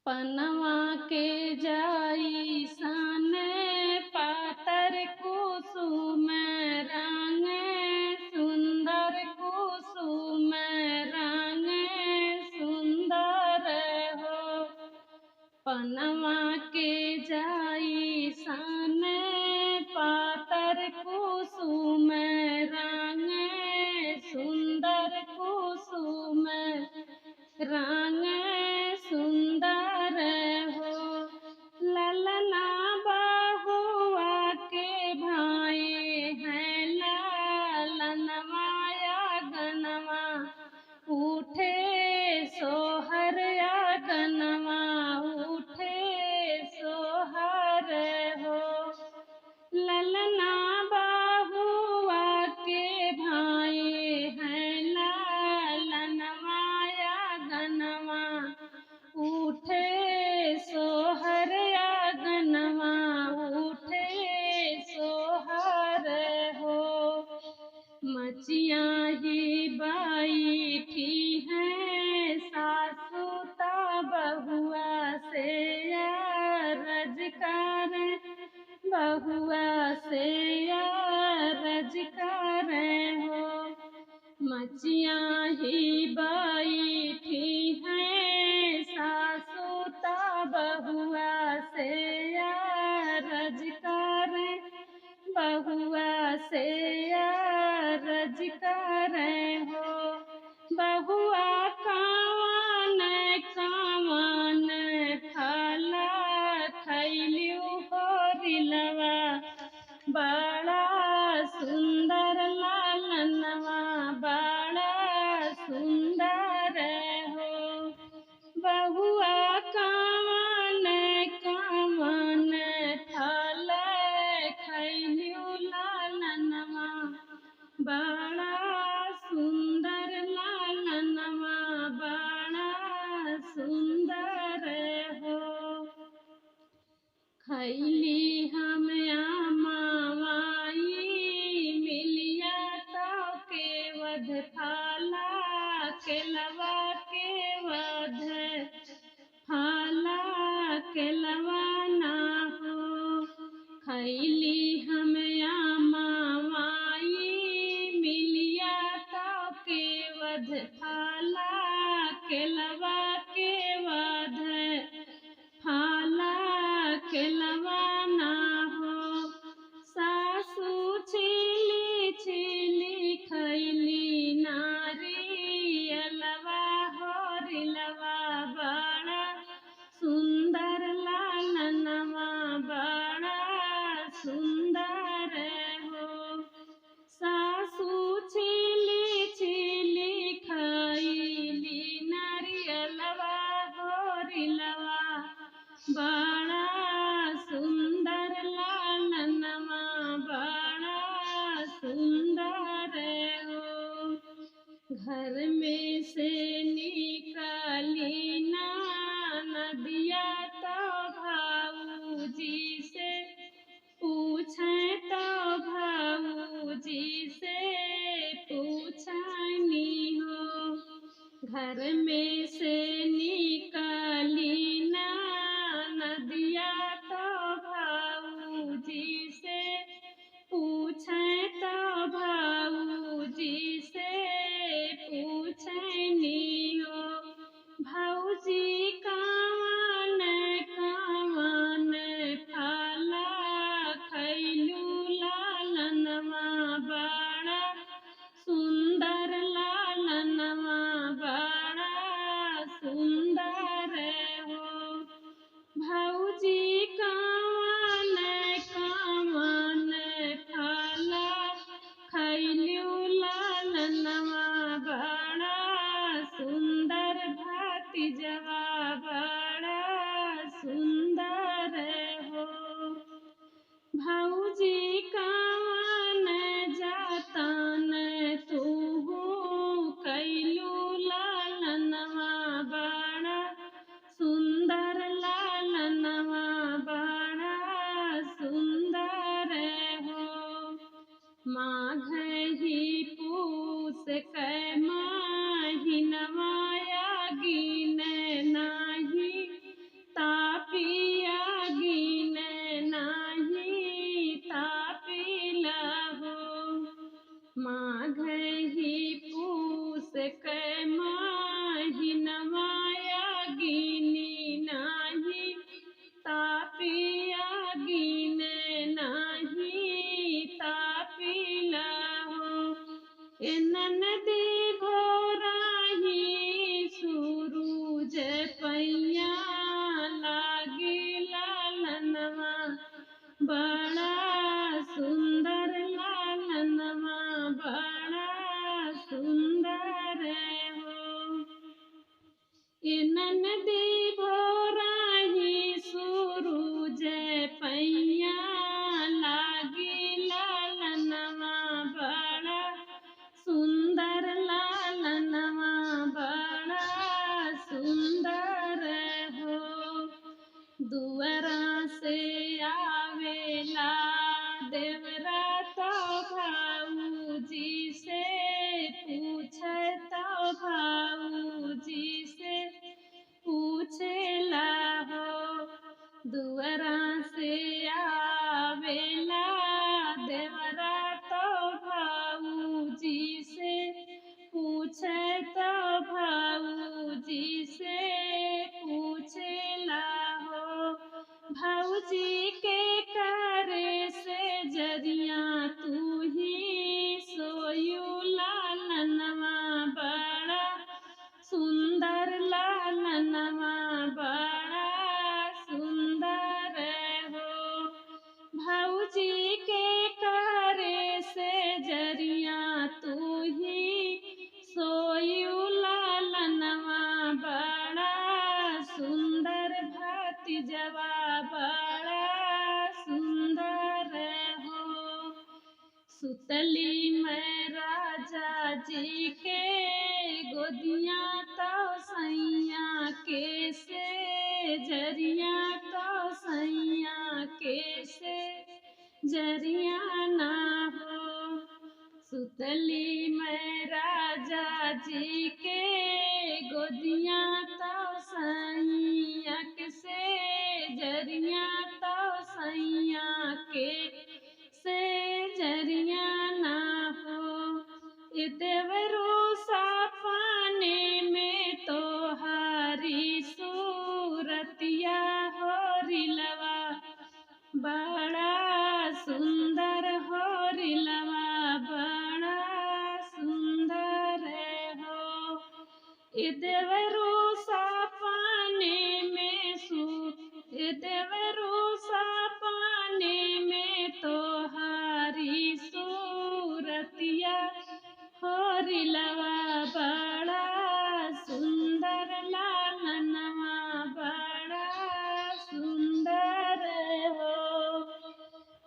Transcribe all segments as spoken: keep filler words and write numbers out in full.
पनवा के जइसन पातर कुसुम रंग, सुंदर कुसुम रंग, सुंदर हो। पनवा के जइसन पातर कुसुम रंग, सुंदर कुसुम रंग सुंदर हो। ललना बहुआ के भाई है, ललनवा आंगनवा उठे सोहर, आंगनवा उठे सोहर हो। ललना बहुआ के भाई है, ललनवा आंगनवा उठे सोहर, आंगनवा उठे सोहर हो। मचिया ही बैठी है सासू, ता बहुआ से अरज करे, बहुआ से अरज करे हो। मचिया ही बैठी है सासू, ता बहुआ से अरज करे, बहुआ से अरज करे हो। बहुआ कवन कवन फल खइलिउ होरिलवा, बड़ा सुंदर ललनवा, बड़ा सुंदर हो। बहुआ कवन कवन फल खइलिउ ललनवा, बड़ा सुंदर ललनवा, बड़ा सुंदर हो। खइली हम आमावाई मिलिया, तौ के वध फाला, केलवा के वध फाला, केलवा ना हो। खइली हम आमावाई मिलिया, तौ के वध फाला, केलवा के वध फाला, केलवा ना हो। सासू छीली छीली खइली नारियलवा, होरिलवा बड़ा सुंदर ललनवा, बड़ा सुंदर हो। सासू छीली छीली खइली नारियलवा, होरिलवा बड़ा सुंदर ललनवा, बड़ा सुंदर हो। घर में से निकली ना नदिया, तौ भाऊजी से पूछे, तौ भाऊजी से पूछनी हो। घर में से निकली ना नदिया, तौ भाऊजी से पूछे, तौ भाऊजी से पूछनी हो। भौजी कवन कवन फला खइलू ललनवा, बड़ा सुंदर ललनवा, बड़ा सुंदर हो। भौजी कवन कवन फला खइलू ललनवा, बड़ा सुंदर भतीजवा, बड़ा सुंदर हो। भौजी कवन जतन तूहू कइलू ललनवा, बड़ा सुंदर ललनवा, बड़ा सुंदर हो। माघ ही पूस कै महिनवा, आगिन नाही दुआरा से आवेला देवरा तो भौजी से पूछे, तो भौजी से पूछेला हो। दुआरा से आवेला देवरा तो भौजी से पूछे, तो भौजी से पूछेला हो। भौजी के करे से जरिया तू ही सोयू लालनवा बड़ा सुंदर, लालनवा बड़ा सुंदर हो। भौजी के करे से जरिया तू ही सोयू लालनवा बड़ा सुंदर, भतीजवा बड़ा सुंदर हो। सुतली मैं राजा जी के गोदिया तो सैया के से जरिया, तो सैया के से जरिया ना हो। सुतली मैं राजा जी के गोदिया तो सैया के से जरिया, तो सैया के से जरिया ना हो। ए देवरू सपने में तोहारी सूरतिया होरिलवा बड़ा सुंदर होरिलवा बड़ा सुंदर हो। ए देवरू सपने में सु ए देवरू सपने में तोहारी सूरतिया होरिलवा बड़ा सुंदर, लालनवा बड़ा सुंदर हो।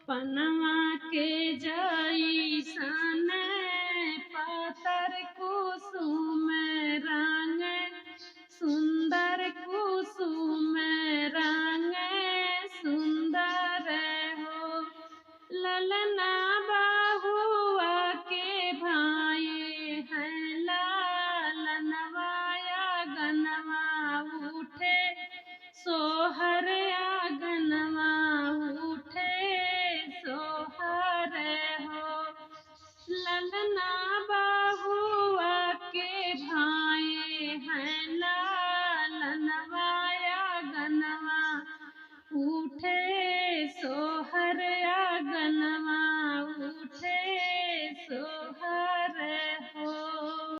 पनवा के जैसन पातर कुसुम रंग, सुंदर कुसुम रंग सुंदर हो। ललना बहुआ के भाई है, लालनवा आंगनवा उठे सोहर, आंगनवा उठे सोहर हो। ललना बहुआ के भाई है, लालनवा आंगनवा उठे सोहर, आंगनवा उठे सोहर।